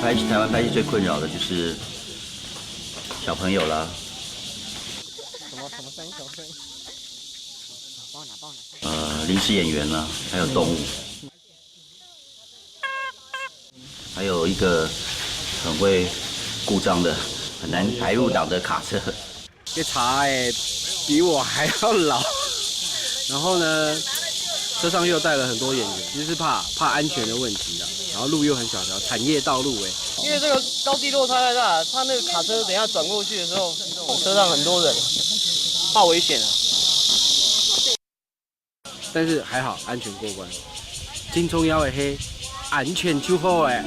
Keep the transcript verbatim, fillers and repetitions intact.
拍戏，台湾拍戏最困扰的就是小朋友啦，什么什么声音？什么声音？呃，临时演员啦，还有动物，还有一个很会故障的、很难排入档的卡车。这茶哎，比我还要老。然后呢，车上又带了很多演员，其实是怕怕安全的问题啦。然后路又很小条，产业道路哎。因为这个高低落差太大，他那个卡车等一下转过去的时候，车上很多人，怕危险啊。但是还好安全过关。金钟要的黑，安全就好哎。